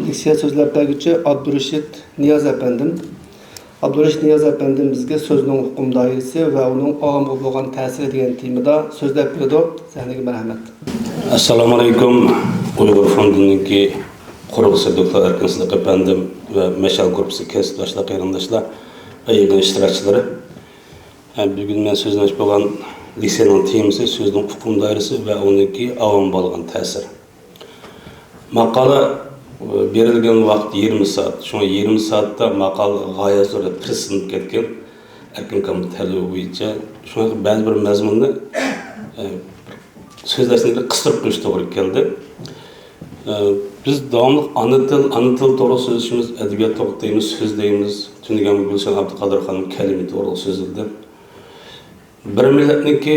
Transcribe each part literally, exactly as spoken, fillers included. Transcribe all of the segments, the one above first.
لېكسىيە سۆزلەپ بەرگۈچى ئابدۇرېشىت نىياز ئەپەندىم. ئابدۇرېشىت نىياز ئەپەندىم بىزگە سۆزنىڭ ئۇقۇم دائىرىسى ۋە ئۇنىڭ ئاۋامغا بولغان تەسىرى دېگەن تېمىدا سۆزلەپ بېرىدۇ. سەھنىگە مەرھەمەت. ئەسسالامۇ ئەلەيكۇم. ئۇيغۇر فوندىنىڭكى قۇرۇلتىيى دوكتور ئەركىن سىدىق ئەپەندىم ۋە مەشئەل گۇرۇپپىسى كەسىپداشلار، قېرىنداشلار ۋە يىغىن ئىشتىراكچىلىرى. ھە، بۈگۈن مەن سۆزلەمەكچى بولغان لېكسىيەنىڭ تېمىسى سۆزنىڭ ئۇقۇم دائىرىسى ۋە ئۇنىڭكى ئاۋامغا بولغان تەسىرى. ماقالە، ئە، بېرىلگەن ۋاقىت يېرىم سائەت. شۇڭا يېرىم سائەتتە ماقالە غايەت زور پىرسىنىپ كەتكەن. ئەركىن ئاكامنىڭ تەلىپى بويىچە شۇڭا بەزى بىر مەزمۇننى، ئە، سۆزلەشنى قىستۇرۇپ قويۇش توغرا كەلدى. ئە، بىز داۋاملىق ئانا تىل، ئانا تىل توغرا سۆزلىشىمىز، ئەدەبىيات توغرا دەيمىز، سۆزلەيمىز. تۈنۈگۈن گۈلشەن ئابدۇقادىرخاننىڭ كەلىمى توغرا سۆزلىدى. بىر مىللەتنىڭكى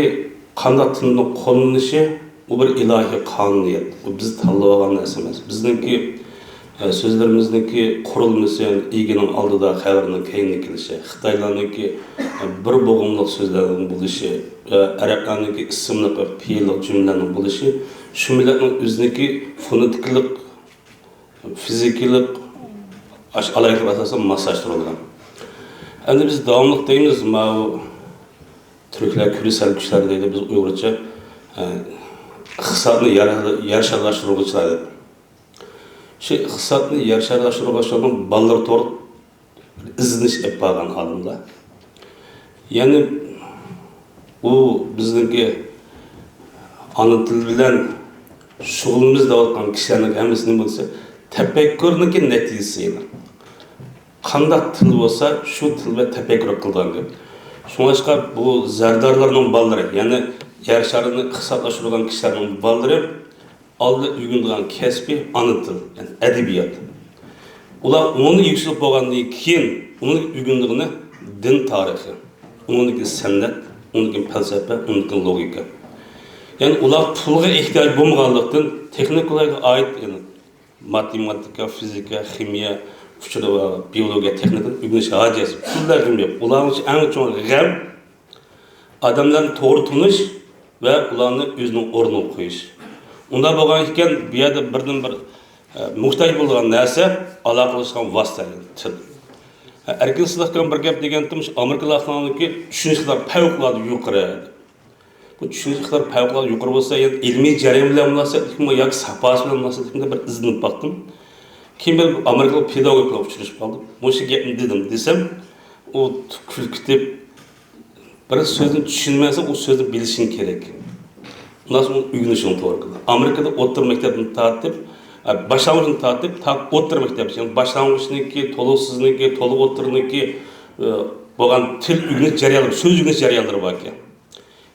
قانداق تىلنى قوللىنىشى، ئۇ بىر ئىلاھىي قانۇنىيەت. ئۇ بىز تاللىۋالغان نەرسە ئەمەس. بىزنىڭكى، ئە، سۆزلىرىمىزنىڭكى قۇرۇلمىسى، ئىگىنىڭ ئالدىدا، خەۋەرنىڭ كەينىدىن كېلىشى، خىتايلارنىڭكى، ئە، بىر بوغۇملۇق سۆزلەرنىڭ بولۇشى، ئە، ئەرەبلەرنىڭكى ئىسىملىق ۋە پېئىللىق جۈملىلەرنىڭ بولۇشى، شۇ مىللەتنىڭ ئۆزىنىڭكى فونېتىكىلىق، فىزىكىلىق، ئاش-، ئالاھىدىلىك ئاساسىدا ماسلاشتۇرۇلغان. ئەمدى بىز داۋاملىق دەيمىز، ماۋۇ تۈركلەر كۈرىسەل كۈچلەر دەيدۇ، بىز ئۇيغۇرچە، ئە، ئىقتىسادنى يار-، يارشارلاشتۇرغۇچىلار دەپ. شۇ ئىقتىسادنى يارشارلاشتۇرغۇچىلارنىڭ بالىلىرى توغرا ئىزدىنىش ئېلىپ بارغان ئالىملار. يەنى ئۇ بىزنىڭكى ئانا تىل بىلەن شۇغۇللىنىمىز دەۋاتقان كىشىلەرنىڭ ھەممىسى نېمە بولسا، تەپەككۇرنىڭكى نەتىجىسى. قانداق تىل بولسا، شۇ تىل بىلەن تەپەككۇر قىلىدىغان گەپ. شۇڭلاشقا بۇ زەردارلارنىڭ بالىلىرى، يەنى يەر شارىنى ئىقتىسادلاشتۇرىدىغان كىشىلەرنىڭ بالىلىرى ئالدى ئۆگىنىدىغان كەسپى ئانا تىل، يەنى ئەدەبىيات. ئۇلار ئۇنى يۈكسىلىپ بولغاندىن كېيىن، ئۇنى ئۆگىنىدىغىنى دىن تارىخى، ئۇنىڭدىن كېيىن سەنئەت، ئۇنىڭدىن كېيىن پەلسەپە، ئۇنىڭدىن كېيىن لوگىكا. يەنى ئۇلار پۇلغا ئېھتىياج بولمىغانلىقتىن، تېخنىكىلارغا ئائىت، يەنى ماتېماتىكا، فىزىكا، خىمىيە، ئۇچۇر، بىئولوگىيە، تېخنىكىنى ئۆگىنىش ھاجەتسىز. پۇل دەرىجىمۇ يوق. ئۇلارنىڭ ئەڭ چوڭ غەم ئادەملەرنى توغرا تونۇش ۋە ئۇلارنى ئۆزىنىڭ ئورنىغا قويۇش. ئۇنداق بولغان ئىكەن، بۇ يەردە بىردىنبىر، ئە، موھتاج بولىدىغان نەرسە، ئالاقىلىشىدىغان ۋاسىتە، تىل. ئەركىن سىدىق ئاكام بىر گەپ دېگەنتىم، شۇ ئامېرىكىلىقلارنىڭكى چۈشىنىش ئىقتىدارى پەۋقۇلئاددە يۇقىرى. بۇ چۈشىنىش ئىقتىدارى پەۋقۇلئاددە يۇقىرى بولسا، يەنى ئىلمىي جەريان بىلەن مۇناسىۋەتلىكمۇ ياكى ساپاسى بىلەن مۇناسىۋەتلىكمۇ دەپ بىر ئىزدىنىپ باقتىم. كېيىن بىر ئامېرىكىلىق پېداگوگ بىلەن ئۇچرىشىپ قالدىم. مۇشۇ گەپنى دېدىم دېسەم، ئۇ كۈلكە ئېتىپ، بىر سۆزنى چۈشىنمەسەڭ، ئۇ سۆزنى بىلىشىڭ كېرەك. ئۇنداق سوڭ ئۆگىنىشىڭ توغرا كېلىدۇ. ئامېرىكىدا ئوتتۇرا مەكتەپتىن تارتىپ، ئە، باشلانغۇچتىن تارتىپ، تا ئوتتۇرا مەكتەپكىچە، يەنى باشلانغۇچنىڭكى، تولۇقسىزنىڭكى، تولۇق ئوتتۇرىنىڭكى، ئە، بولغان تىل ئۆگىنىش جەريانلىرى، سۆز ئۆگىنىش جەريانلىرى باركەن.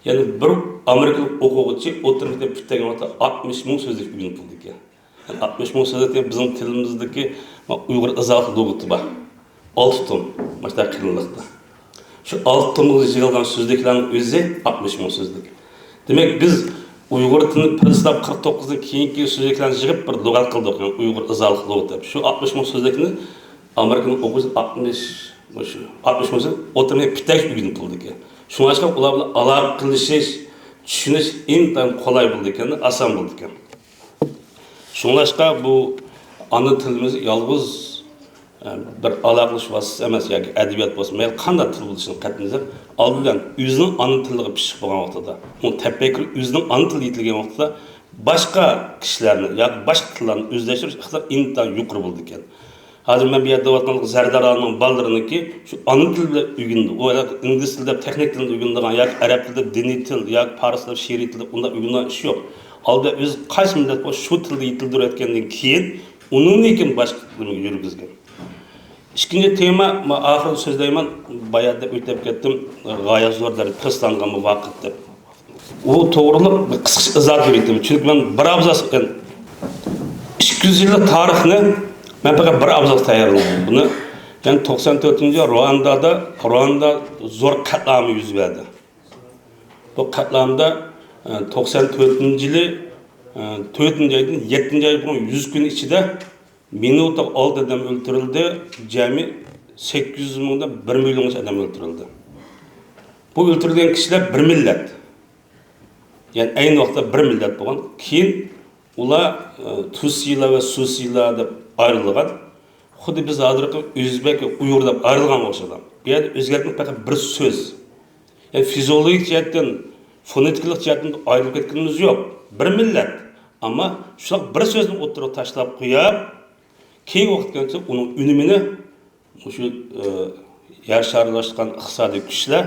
يەنى بىر ئامېرىكىلىق ئوقۇغۇچى ئوتتۇرا مەكتەپ پۈتتۈرگەن ۋاقىتتا ئاتمىش مىڭ سۆزلۈك ئۆگىنىپ بولىدىكەن. يەنى ئاتمىش مىڭ سۆزلۈك دېگەن بىزنىڭ تىلىمىزدىكى ئۇيغۇر ئىزاھات لۇغىتى بار. ئالتە توم، مۇشۇنداق قېلىنلىقتا. شۇ ئالتە تومغا يىغىلغان سۆزلۈكلەرنىڭ ئۆزى ئاتمىش مىڭ سۆزلۈك. دېمەك، بىز ئۇيغۇر تىلىنى پىرىستاپ قىرىق توققۇزدىن كېيىنكى سۆزلۈكلەرنى يىغىپ بىر لۇغەت قىلدۇق، يەنى ئۇيغۇر ئىزاھات لۇغىتى دەپ. شۇ ئاتمىش مىڭ سۆزلۈكنى ئامېرىكىنىڭ ئوقۇغۇچىسى ئاتمىش، مۇشۇ ئاتمىش مىڭ سۆز ئوتتۇرا مەكتەپ پۈتتۈرگەچ ئۆگىنىپ بولىدىكەن. شۇڭلاشقا ئۇلار بىلەن ئالاقە قىلىشىش، چۈشىنىش ئىنتايىن قولاي بولىدىكەن، ئاسان بولىدىكەن. شۇڭلاشقا بۇ ئانا تىلىمىز يالغۇز، ئە، بىر ئالاقىلىشىش ۋاسىتىسى ئەمەس ياكى ئەدەبىيات بولسۇن، مەيلى قانداق تىل بولۇشىدىن قەتئىينەزەر، ئالدى بىلەن ئۆزىنىڭ ئانا تىلىغا پىشىپ بولغان ۋاقتىدا، ئۇنىڭ تەپەككۇرى ئۆزىنىڭ ئانا تىلىدا يېتىلگەن ۋاقتىدا باشقا كىشىلەرنى ياكى باشقا تىللارنى ئۆزلەشتۈرۈش ئىقتىدارى ئىنتايىن يۇقىرى بولىدىكەن. ھازىر مەن بۇ يەردە دەۋاتقانلىق زەردارلارنىڭ بالىلىرىنىڭكى شۇ ئانا تىلى بىلەن ئۆگىنىدۇ. ئۇ ياكى ئىنگلىز تىلى دەپ تېخنىك تىلنى ئۆگىنىدىغان ياكى ئەرەب تىلى دەپ دىنىي تىل ياكى پارس تىلى دەپ شېئىرىي تىل دەپ ئۇنداق ئۆگىنىدىغان ئىش يوق. ئالدى ئۆزى قايسى مىللەت بولسا شۇ تىلدا يېتىلدۈرۈۋەتكەندىن كېيىن ئۇنىڭدىن كېيىن باشقا تىلغا يۈرگۈزگەن. ئىككىنچى تېما، مەن ئاخىرىدا سۆزلەيمەن، بايا دەپ ئۆتۈپ كەتتىم، غايەت زور دەرىجىدە پىرسلانغان بۇ ۋاقىت دەپ. ئۇ توغرىلىق بىر قىسقىچە ئىزاھات بېرىۋېتىمەن. چۈنكى مەن بىر ئابزاس، ئىككى يۈز يىللىق تارىخنى مەن پەقەت بىر ئابزاس تەييارلىدىم. بۇنى، يەنى توقسان تۆتىنچى يىل رۇئاندادا، رۇئاندا زور قەتلىئام يۈز بەردى. بۇ قەتلىئامدا، ئە، توقسان تۆتىنچى يىلى، ئە، تۆتىنچى ئايدىن يەتتىنچى ئاي بولغان يۈز كۈن ئىچىدە مىنۇتىغا ئالتە ئادەم ئۆلتۈرۈلدى، جەمئىي سەككىز يۈز مىڭدىن بىر مىليونغىچە ئادەم ئۆلتۈرۈلدى. بۇ ئۆلتۈرۈلگەن كىشىلەر بىر مىللەت. يەنى ئەينى ۋاقىتتا بىر مىللەت بولغان. كېيىن ئۇلار، ئە، تۇسىلار ۋە سۇسىلار دەپ ئايرىلغان. خۇددى بىز ھازىرقى ئۆزبەك، ئۇيغۇر دەپ ئايرىلغان ئوخشايدۇ. بۇ يەردە ئۆزگەرتكەن پەقەت بىر سۆز. يەنى فىزىولوگىك جەھەتتىن، فونېتىكىلىق جەھەتتىن ئايرىلىپ كەتكىنىمىز يوق. بىر مىللەت. ئەمما شۇنداق بىر سۆزنى ئوتتۇرىغا تاشلاپ قويۇپ، كېيىنكى ۋاقىت كەلگەنسېرى ئۇنىڭ ئۈنۈمىنى مۇشۇ، ئە، يەر شارىدا ئىقتىسادىي كۈچلەر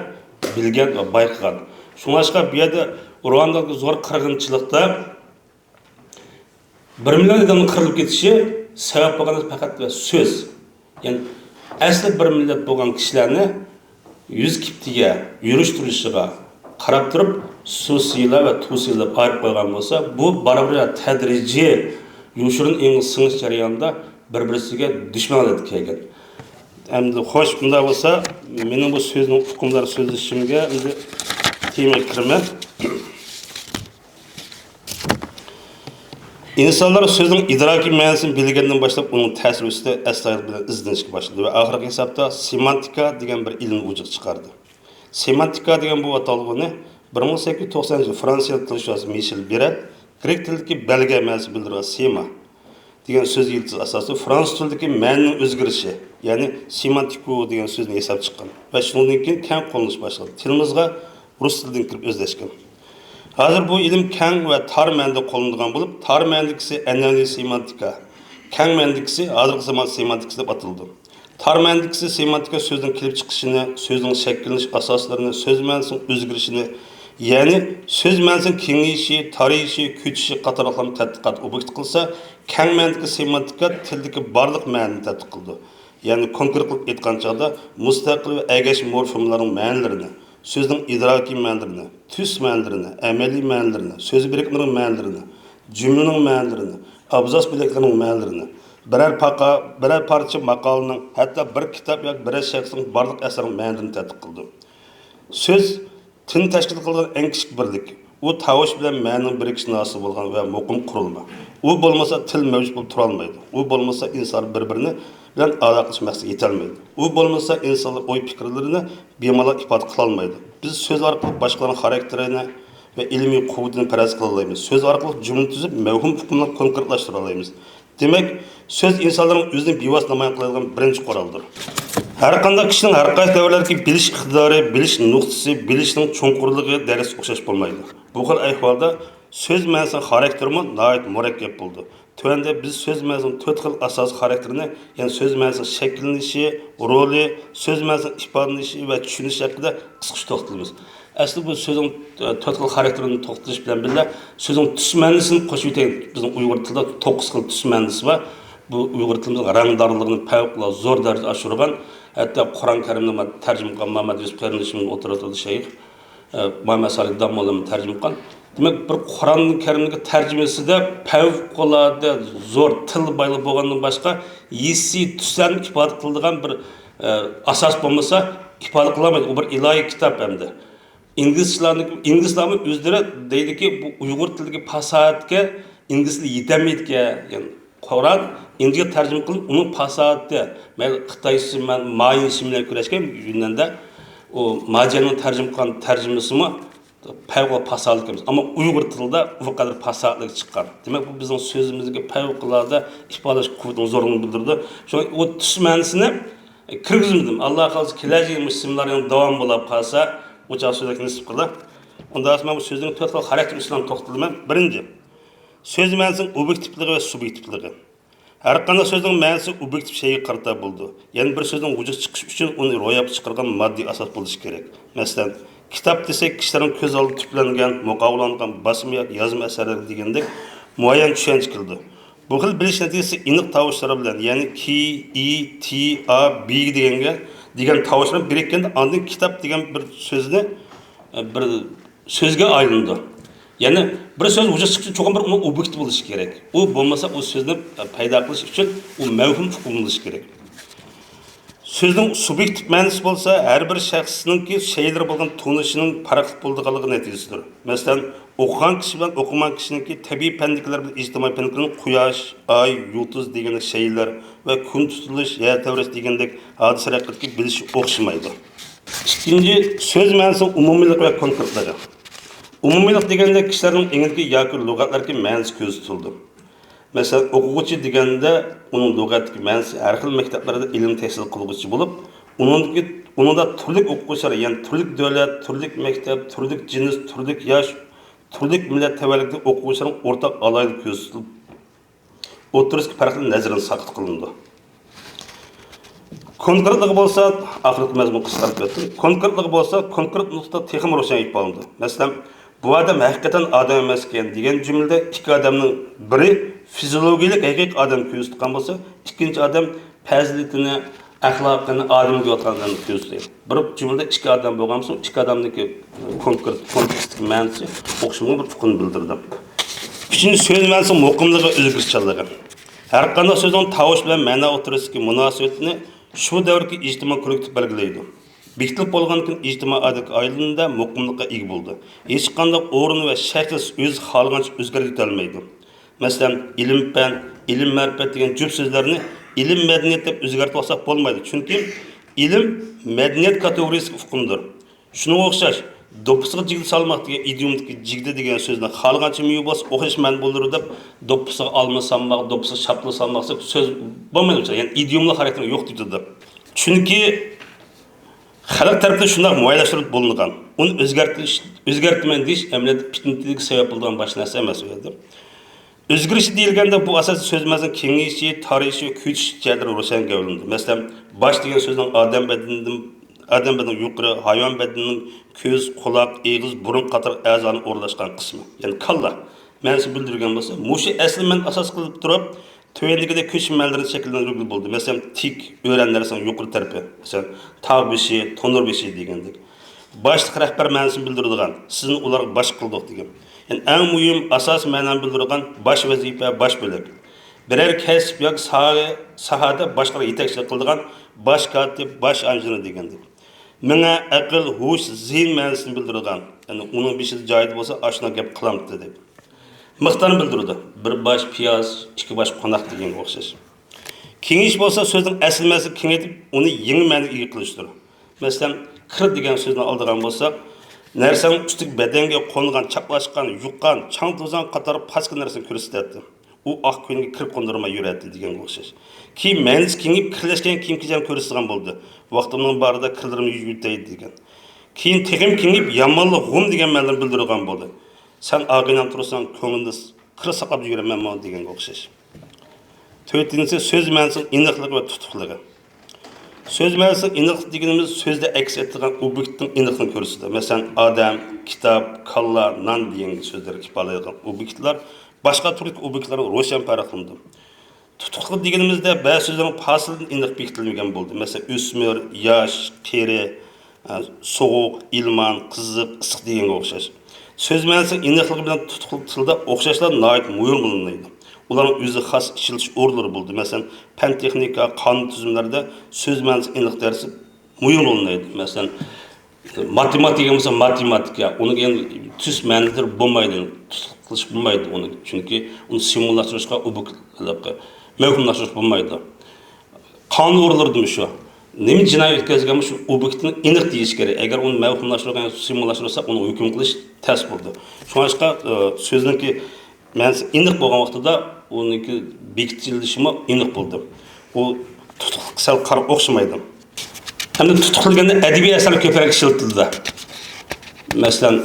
بىلگەن ۋە بايقىغان. شۇڭلاشقا بۇ يەردە روئاندىكى زور قىرغىنچىلىقتا بىر مىليون ئادەمنىڭ قىرىلىپ كېتىشى سەۋەب بولغان پەقەت ۋە سۆز. يەنى ئەسلى بىر مىللەت بولغان كىشىلەرنى يۈز كىپتىگە، يۈرۈش تۇرۇشىغا قاراپ تۇرۇپ، سۇسىلار ۋە تۇسىلار دەپ ئايرىپ قويغان بولسا، بۇ بارا-بارا تەدرىجىي يوشۇرۇن ئېڭىز سىڭىش جەريانىدا بىر-بىرسىگە دۈشمەنلىك كەلگەن. ئەمدى خوش، ئۇنداق بولسا، مېنىڭ بۇ سۆزنىڭ ئۇقۇمدار سۆزلىشىشىمگە ئەمدى تېمىغا كىرىمەن. ئىنسانلار سۆزنىڭ ئىدراكىي مەنىسىنى بىلگەندىن باشلاپ، ئۇنىڭ تەسىرى ئۈستىدە ئەستايىدىل بىلەن ئىزدىنىشكە باشلىدى ۋە ئاخىرقى ھېسابتا سېمانتىكا دېگەن بىر ئىلىمنى ۋۇجۇدقا چىقاردى. سېمانتىكا دېگەن بۇ ئاتالغۇنى بىر مىڭ سەككىز يۈز توقسەنىنچى يىل فرانسىيەلىك تىلشۇناس مىشېل بېرەت گرېك تىلىدىكى بەلگە مەنىسىنى بىلدۈرىدىغان سېما دېگەن سۆز يىلتىزى ئاساسىدا فرانسۇز تىلىدىكى مەنىنىڭ ئۆزگىرىشى، يەنى سېمانتىكو دېگەن سۆزنى ياساپ چىققان ۋە شۇنىڭدىن كېيىن كەڭ قوللىنىش باشلىغان. تىلىمىزغا رۇس تىلىدىن كىرىپ ئۆزلەشكەن. ھازىر بۇ ئىلىم كەڭ ۋە تار مەنىدە قوللىنىدىغان بولۇپ، تار مەنىدىكىسى ئەنئەنىۋى سېمانتىكا، كەڭ مەنىدىكىسى ھازىرقى زامان سېمانتىكىسى دەپ ئاتىلىدۇ. تار مەنىدىكىسى سېمانتىكا سۆزنىڭ كېلىپ چىقىشىنى، سۆزنىڭ شەكىللىنىش ئاساسلىرىنى، سۆز مەنىسىنىڭ ئۆزگىرىشىنى، يەنى سۆز مەنىسىنىڭ كېڭىيىشى، تارىيىشى، كۆچۈشى قاتارلىقلارنى تەتقىقات ئوبيېكتى قىلسا، كەڭ مەنىدىكى سېمانتىكا تىلدىكى بارلىق مەنىنى تەتقىق قىلىدۇ. يەنى كونكرېت قىلىپ ئېيتقان چاغدا، مۇستەقىل ۋە ئەگەشمە مورفېمىلارنىڭ مەنىلىرىنى، سۆزنىڭ ئىدراكىي مەنىلىرىنى، تۈس مەنىلىرىنى، ئەمەلىي مەنىلىرىنى، سۆز بۆلەكلىرىنىڭ مەنىلىرىنى، جۈملىنىڭ مەنىلىرىنى، ئابزاس بۆلەكلىرىنىڭ مەنىلىرىنى، بىرەر پاقا-، بىرەر پارچە ماقالىنىڭ، ھەتتا بىر كىتاب ياكى بىرەر شەخسنىڭ بارلىق ئەسەرنىڭ مەنىلىرىنى تەتقىق قىلىدۇ. سۆز تىلنى تەشكىل قىلىدىغان ئەڭ كىچىك بىرلىك. ئۇ تاۋۇش بىلەن مەنىنىڭ بىرىكىشىدىن ھاسىل بولغان ۋە مۇقىم قۇرۇلما. ئۇ بولمىسا تىل مەۋجۇت بولۇپ تۇرالمايدۇ. ئۇ بولمىسا ئىنسانلار بىر-بىرىنى بىلەن ئالاقىلىشىش مەقسىتىگە يېتەلمەيدۇ. ئۇ بولمىسا ئىنسانلار ئوي-پىكىرلىرىنى بىمالال ئىپادە قىلالمايدۇ. بىز سۆز ئارقىلىق باشقىلارنىڭ خاراكتېرىنى ۋە ئىلمىي قۇۋۋىتىنى پەرەز قىلالايمىز. سۆز ئارقىلىق جۈملە تۈزۈپ، مەۋھۇم ئۇقۇملارنى كونكرېتلاشتۇرالايمىز. دېمەك، سۆز ئىنسانلارنىڭ ئۆزىنى بىۋاسىتە نامايان قىلىدىغان بىرىنچى قورالدۇر. ھەر قانداق كىشىنىڭ ھەر قايسى دەۋرلەردىكى بىلىش ئىقتىدارى، بىلىش نۇقتىسى، بىلىشنىڭ چوڭقۇرلۇقى، دەرىجىسى ئوخشاش بولمايدۇ. بۇ خىل ئەھۋالدا سۆز مەنىسىنىڭ خاراكتېرىمۇ ناھايىتى مۇرەككەپ بولىدۇ. تۆۋەندە بىز سۆز مەنىسىنىڭ تۆت خىل ئاساسىي خاراكتېرىنى، يەنى سۆز مەنىسىنىڭ شەكىللىنىشى، رولى، سۆز مەنىسىنىڭ ئىپادىلىنىشى ۋە چۈشىنىشى ھەققىدە قىسقىچە توختىلىمىز. ئەسلى بۇ سۆزنىڭ، ئە، تۆت خىل خاراكتېرىنى توختىلىش بىلەن بىللە، سۆزنىڭ تۈس مەنىسىنى قوشۇۋېتەيلى. بىزنىڭ ئۇيغۇر تىلىدا توققۇز خىل تۈس مەنىسى بار. بۇ ئۇيغۇر تىلىمىزنىڭ رەڭدارلىقىنى پەۋقۇلئاددە زور دەرىجىدە ئاشۇرغان. ھەتتا قۇرئان كەرىمنى تەرجىمە قىلغان مۇھەممەد يۈسۈپ قېرىندىشىمىز ئولتۇرۇۋاتىدۇ، شەيخ. ئە، مۇھەممەد سالىھ داموللام تەرجىمە قىلغان. دېمەك، بىر قۇرئان كەرىمنىڭ تەرجىمىسىدە پەۋقۇلئاددە زور تىل بايلىقى بولغاندىن باشقا، ھېسسىي تۈسلەرنى ئىپادە قىلىدىغان بىر، ئە، ئاساس بولمىسا، ئىپادە قىلالمايدۇ. ئۇ بىر ئىلاھىي كىتاب ئەمدى. ئىنگلىزچىلارنىڭ، ئىنگلىزلارمۇ ئۆزلىرى دەيدۇكى، بۇ ئۇيغۇر تىلىدىكى پاساھەتكە ئىنگلىز تىلى يېتەلمەيدىكەن. يەنى قۇرئان ئىنگلىزچە تەرجىمە قىلىنىپ، ئۇنىڭ پاساھىتى، مەيلى خىتاي شىمەن، مايىن شىمەن كۈرەشكەن يۈننەندە، ئۇ ماجيەننىڭ تەرجىمە قىلغان تەرجىمىسىمۇ پەۋقۇلئاددە پاساھەتلىك ئەمەس. ئەمما ئۇيغۇر تىلىدا بۇ قەدەر پاساھەتلىك چىققان. دېمەك، بۇ بىزنىڭ سۆزىمىزدىكى پەۋقۇلئاددە ئىپادىلەش قۇۋۋىتىنىڭ زورلۇقىنى بىلدۈرىدۇ. شۇڭا ئۇ تۈس مەنىسىنى كىرگۈزمىدىم. ئاللا خالىسا، كېلەر يىلى مۇشۇ سېمىنارنىڭ داۋامى بولاپ قالسا، ئۇ چاغ سۆزلەشكە نېسىپ قىلدى. ئۇنداق بولسا، مەن بۇ سۆزنىڭ تۆت خىل خاراكتېر ئۈستىدىن توختىلىمەن. بىرىنچى، سۆز مەنىسىنىڭ ئوبيېكتىپلىقى ۋە سۇبيېكتىپلىقى. ھەر قانداق سۆزنىڭ مەنىسى ئوبيېكتىپ شەيئىگە قارىتا بولىدۇ. يەنى بىر سۆزنىڭ ۋۇجۇدقا چىقىشى ئۈچۈن ئۇنى روياپقا چىقارغان ماددىي ئاساس بولۇشى كېرەك. مەسىلەن، كىتاب دېسەك، كىشىلەرنىڭ كۆز ئالدىدا تۈپلەنگەن، مۇقاۋىلىنىدىغان باسما ياكى يازما ئەسەرلەر دېگەندەك مۇئەييەن چۈشەنچە كېلىدۇ. بۇ خىل بىلىش نەتىجىسى ئېنىق تاۋۇشلار بىلەن، يەنى كى، ئى، تى، ئا، بى دېگەنگە، دېگەن تاۋۇشلار بىرىككەندە، ئاندىن كىتاب دېگەن بىر سۆزنى، بىر سۆزگە ئايلىنىدۇ. يەنى بىر سۆز ۋۇجۇدقا چىقىش ئۈچۈن چوقۇم بىر ئۇنىڭ ئوبيېكتى بولۇشى كېرەك. ئۇ بولمىسا، ئۇ سۆزنى پەيدا قىلىش ئۈچۈن ئۇ مەۋھۇم ئۇقۇم بولۇشى كېرەك. سۆزنىڭ سۇبيېكتىپ مەنىسى بولسا، ھەر بىر شەخسنىڭكى شەيئىلەرگە بولغان تونۇشىنىڭ پەرقلىق بولىدىغانلىقى نەتىجىسىدۇر. مەسىلەن، ئوقۇغان كىشى بىلەن ئوقۇمىغان كىشىنىڭكى تەبىئىي پەندىكىلەر بىلەن ئىجتىمائىي پەندىكىلەرنىڭ قۇياش، ئاي، يۇلتۇز دېگەندەك شەيئىلەر ۋە كۈن تۇتۇلۇش، يەر تەۋرەش دېگەندەك ھادىسىلەر ھەققىدىكى بىلىشى ئوخشىمايدۇ. ئىككىنچى، سۆز مەنىسىنىڭ ئومۇمىيلىق ۋە كونكرېتلىقى. ئومۇمىيلىق دېگەندە كىشىلەرنىڭ ئېڭىدىكى ياكى لۇغەتلەردىكى مەنىسى كۆزدە تۇتۇلىدۇ. مەسىلەن، ئوقۇغۇچى دېگەندە ئۇنىڭ لۇغەتتىكى مەنىسى ھەر خىل مەكتەپلەردە ئىلىم تەھسىل قىلغۇچى بولۇپ، ئۇنىڭدىكى، ئۇنىڭدا تۈرلۈك ئوقۇغۇچىلار، يەنى تۈرلۈك دۆلەت، تۈرلۈك مەكتەپ، تۈرلۈك جىنس، تۈرلۈك ياش، تۈرلۈك مىللەت تەۋەلىكىدىكى ئوقۇغۇچىلارنىڭ ئورتاق ئالاھىدىلىكى كۆرسىتىلىپ، ئوتتۇرىسىدىكى پەرقلەر نەزەردىن ساقىت قىلىنىدۇ. كونكرېتلىقى بولسا، ئاخىرقى مەزمۇن قىسقارتىپ ئۆتتۈم. كونكرېتلىقى بولسا، كونكرېت نۇقتا تېخىمۇ روشەن ئىپادىلىنىدۇ. مەسىلەن، بۇ ئادەم ھەقىقەتەن ئادەم ئەمەسكەن دېگەن جۈملىدە ئىككى ئادەمنىڭ بىرى فىزىئولوگىيەلىك ھەقىقىي ئادەم كۆرسىتىدىغان بولسا، ئىككىنچى ئادەم پەزىلىتىنى، ئەخلاقىنى، ئادەمگە دەۋاتقان ئادەمنى كۆرسىتىدۇ. بىر جۈملىدە ئىككى ئادەم بولغان بولسا، ئىككى ئادەمنىڭكى كونكرېت، كونتېكستتىكى مەنىسى ئوخشىمىغان بىر ئۇقۇمنى بىلدۈرىدۇ. ئۈچىنچى، سۆز مەنىسىنىڭ مۇقىملىقى، ئۆزگىرىشچانلىقى. ھەر قانداق سۆزنىڭ تاۋۇش بىلەن مەنە ئوتتۇرىسىدىكى مۇناسىۋىتىنى شۇ دەۋردىكى ئىجتىمائىي كوللېكتىپ بەلگىلەيدۇ. بېكىتىلىپ بولغاندىن كېيىن ئىجتىمائىي ئادەتكە ئايلىنىدۇ، مۇقىملىققا ئىگە بولىدۇ. ھېچقانداق ئورۇن ۋە شەخس ئۆزى خالىغانچە ئۆزگەرتىۋېتەلمەيدۇ. مەسىلەن، ئىلىم-پەن، ئىلىم-مەرىپەت دېگەن جۈپ سۆزلەرنى ئىلىم-مەدەنىيەت دەپ ئۆزگەرتىۋالساق بولمايدۇ، چۈنكى ئىلىم مەدەنىيەت كاتېگورىيەسىدىكى ئۇقۇمدۇر. شۇنىڭغا ئوخشاش، دوپپىسىغا جىگدە سالماق دېگەن ئىدىيومدىكى جىگدە دېگەن سۆزنى خالىغانچە مېۋە بولسا ئوخشاش مەنە بىلدۈرىدۇ دەپ، دوپپىسىغا ئالما سالماق، دوپپىسىغا شاپتۇل سالماق دەپ سۆز بولمايدۇ، يەنى ئىدىيوملۇق خاراكتېرى يوق دېيىلىدۇ. چۈنكى خەلق تەرىپىدىن شۇنداق مۇئەييەنلەشتۈرۈلۈپ بولۇنغان. ئۇنى ئۆزگەرتىش، ئۆزگەرتىمەن دېيىش ئەمەلىيەتتە پىتنىگە سەۋەب بولىدىغان باشقا نەرسە ئەمەس ئۇ يەردە. ئۆزگىرىشى دېيىلگەندە، بۇ ئاساسەن سۆز مەنىسىنىڭ كېڭىيىشى، تارىيىشى ۋە كۈچىيىش جەھەتلىرى روشەن گەۋدىلىنىدۇ. مەسىلەن، باش دېگەن سۆزنىڭ ئادەم بەدىنىدىن، ئادەم بەدىنىدىن يۇقىرى، ھايۋان بەدىنىنىڭ كۆز، قۇلاق، ئېغىز، بۇرۇن قاتارلىق ئەزانىڭ ئورۇنلاشقان قىسمى، يەنى كاللا مەنىسىنى بىلدۈرگەن بولسا، مۇشۇ ئەسلى مەنىنى ئاساس قىلىپ تۇرۇپ، تۆۋەندىكىدەك كۆچمە مەنىلەرنى شەكىللەندۈرگىلى بولىدۇ. مەسىلەن، تىك، ئۆرە نەرسىنىڭ يۇقىرى تەرىپى. مەسىلەن، تاغ بېشى، تونۇر بېشى دېگەندەك. باشلىق، رەھبەر مەنىسىنى بىلدۈرىدىغان، سىزنى ئۇلارغا باش قىلدۇق دېگەن. يەنى ئەڭ مۇھىم، ئاساسىي مەنىنى بىلدۈرىدىغان باش ۋەزىپە، باش بۆلەك. بىرەر كەسىپ ياكى ساھە، ساھەدە باشقىلارغا يېتەكچىلىك قىلىدىغان باش كاتىپ، باش ئىنژېنېر دېگەندەك. مېڭە، ئەقىل، ھوش، زېھىن مەنىسىنى بىلدۈرىدىغان، يەنى ئۇنىڭ بېشىدا جايىدا بولسا، ئاشۇنداق گەپ قىلامتى دەپ. مىقدارنى بىلدۈرىدۇ. بىر باش پىياز، ئىككى باش قوناق دېگەنگە ئوخشاش. كېڭىيىش بولسا سۆزنىڭ ئەسلى مەنىسىنى كېڭەيتىپ، ئۇنى يېڭى مەنىگە ئىگە قىلىشتۇر. مەسىلەن، كىر دېگەن سۆزنى ئالىدىغان بولساق، نەرسىنىڭ ئۈستىگە، بەدەنگە قونغان، چاپلاشقان، يۇققان، چاڭ-توزان قاتارلىق پاس كېلىدىغان نەرسىنى كۆرسىتەتتى. ئۇ ئاق كۆينىگە كىر قوندۇرماي يۈرەتتى دېگەنگە ئوخشاش. كېيىن مەنىسى كېڭىيىپ، كىرلەشكەن كىيىم-كېچەكنى كۆرسىتىدىغان بولدى. ۋاقتىمنىڭ بارىدا كىرلىرىمنى يۇيۇۋېتەي دېگەن. كېيىن تېخىمۇ كېڭىيىپ، يامانلىق، غۇم دېگەن مەنىلەرنى بىلدۈرىدىغان بولدى. سەن ئاغىنەڭ تۇرساڭ، كۆڭلۈمدە كىر ساقلاپ يۈرىمەنمۇ دېگەنگە ئوخشاش. تۆتىنچىسى، سۆز مەنىسىنىڭ ئېنىقلىقى ۋە تۇتۇقلۇقى. سۆز مەنىسىنىڭ ئېنىقلىق دېگىنىمىز سۆزدە ئەكس ئېتىلگەن ئوبيېكتنىڭ ئېنىقلىقىنى كۆرسىتىدۇ. مەسىلەن، ئادەم، كىتاب، كاللا، نان دېگەن سۆزلەرگە ئىپادىلەيدىغان ئوبيېكتلار باشقا تۈردىكى ئوبيېكتلاردىن روشەن پەرقلىنىدۇ. تۇتۇقلۇق دېگىنىمىزدە بەزى سۆزلەرنىڭ پاسىلىدىن ئېنىق بېكىتىلمىگەن بولىدۇ. مەسىلەن، ئۆسمۈر، ياش، قېرى، ئە، سوغۇق، ئىلمان، قىزىق، ئىسسىق دېگەنگە ئوخشاش. سۆز مەنىسى ئېنىقلىقى بىلەن تۇتۇقلۇق تىلدا ئوخشاشلا ناھايىتى مۇھىم رولنى ئوينايدۇ. ئۇلارنىڭ ئۆزىگە خاس ئىشلىتىش ئورۇنلىرى بولىدۇ. مەسىلەن، پەن تېخنىكا، قانۇن تۈزۈملەردە سۆز مەنىسى ئېنىق دەرسى مۇھىم رولنى ئوينايدۇ. مەسىلەن، ماتېماتىكا بولسا ماتېماتىكا، ئۇنىڭ ئەڭ تۈز مەنىلىرى بولمايدۇ، تۇتۇق قىلىش بولمايدۇ ئۇنى. چۈنكى ئۇنى سىمۋوللاشتۇرۇشقا، ئوبيېكت، مەۋھۇملاشتۇرۇشقا بولمايدۇ. قانۇن ئورۇنلىرىدىمۇ شۇ. نېمە جىنايەت ئۆتكەزگەنمۇ شۇ ئوبيېكتنى ئېنىق دېيىش كېرەك. ئەگەر ئۇنى مەۋھۇملاشتۇرغان ياكى سىمۋوللاشتۇرساق، ئۇنىڭغا ھۆكۈم قىلىش تەس بولىدۇ. شۇڭلاشقا، ئى، سۆزنىڭكى مەنىسى ئېنىق بولغان ۋاقتىدا ئۇنىڭكى بېكىتىلىشىمۇ ئېنىق بولىدۇ. ئۇ تۇتۇقلۇق سەل قارا ئوخشىمايدۇ. ھەمدە تۇتۇق دېگەندە ئەدەبىي ئەسەر كۆپرەك ئىشلىتىلىدۇ. مەسىلەن،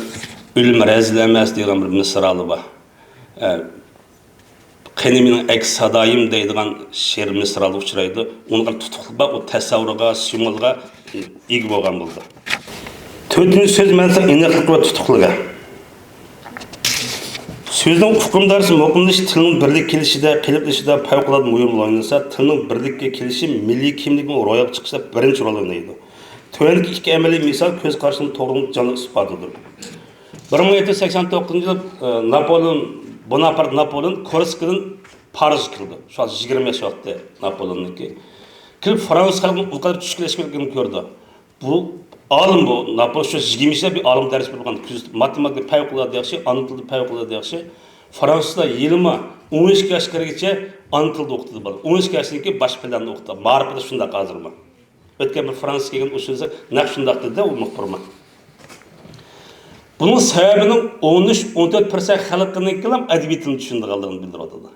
«ئۆلۈم رەزىل ئەمەس» دېگەن بىر مىسرالى بار. ئە، «قېنى مېنىڭ ئەكس سادايىم» دەيدىغان شېئىر مىسرالىدا ئۇچرايدۇ. ئۇنىڭغا تۇتۇقلۇق بار، ئۇ تەسەۋۋۇرغا، سىمۋولغا ئىگە بولغان بولىدۇ. تۆتىنچى سۆز مەنىسىنىڭ ئېنىقلىقى ۋە تۇتۇقلۇقى. سۆزنىڭ ئۇقۇم دائىرىسى مۇقىملىشىش تىلنىڭ بىرلىككە كېلىشىدە، قېلىپلىشىشىدا پەۋقۇلئاددە مۇھىم رول ئوينىسا، تىلنىڭ بىرلىككە كېلىشى مىللىي كىملىكنىڭ روياپقا چىقىشىدا بىرىنچى رول ئوينايدۇ. تۆۋەندىكى ئىككى ئەمەلىي مىسال كۆز قارىشىنىڭ توغرىلىقىنىڭ جانلىق ئىسپاتىدۇر. بىر مىڭ يەتتە يۈز سەكسەن توققۇزىنچى يىلى، ئى، ناپولېئون بوناپارت ناپولېئون كورسىكىدىن پارىژغا كېلىدۇ. شۇ ۋاقىت يىگىرمە ياش ۋاقتى ناپولېئوننىڭكى. كېلىپ، فرانسۇز خەلقىنىڭ ئۇ قەدەر چۈشكۈنلەشكەنلىكىنى كۆرىدۇ. بۇ ئالىم بۇ. ناپولېئون شۇ يىگىرمە ياشتا بىر ئالىم دەرس بېرىدىغان، كۆزىتىپ، ماتېماتىكا پەۋقۇلئاددە ياخشى، ئانا تىلدا پەۋقۇلئاددە ياخشى. فرانسۇزلار ھېلىمۇ ئون ئىككى ياشقا كىرگىچە ئانا تىلدا ئوقۇتىدۇ بالا. ئون ئىككى ياشتىن كېيىن باشقا پەنلەرنى ئوقۇتىدۇ. مائارىپتا شۇنداق ھازىرمۇ. ئۆتكەن بىر فرانسىزغا كەلگەن ئۇچرىسا، نەق شۇنداق دېدى ئۇ مۇخبىرمۇ. بۇنىڭ سەۋەبىنىڭ ئون ئۈچ، ئون تۆت پىرسەنت خەلقنىڭكىلا ئەدەبىي تىلنى چۈشىنىدىغانلىقىنى بىلدۈرۈۋاتىدۇ.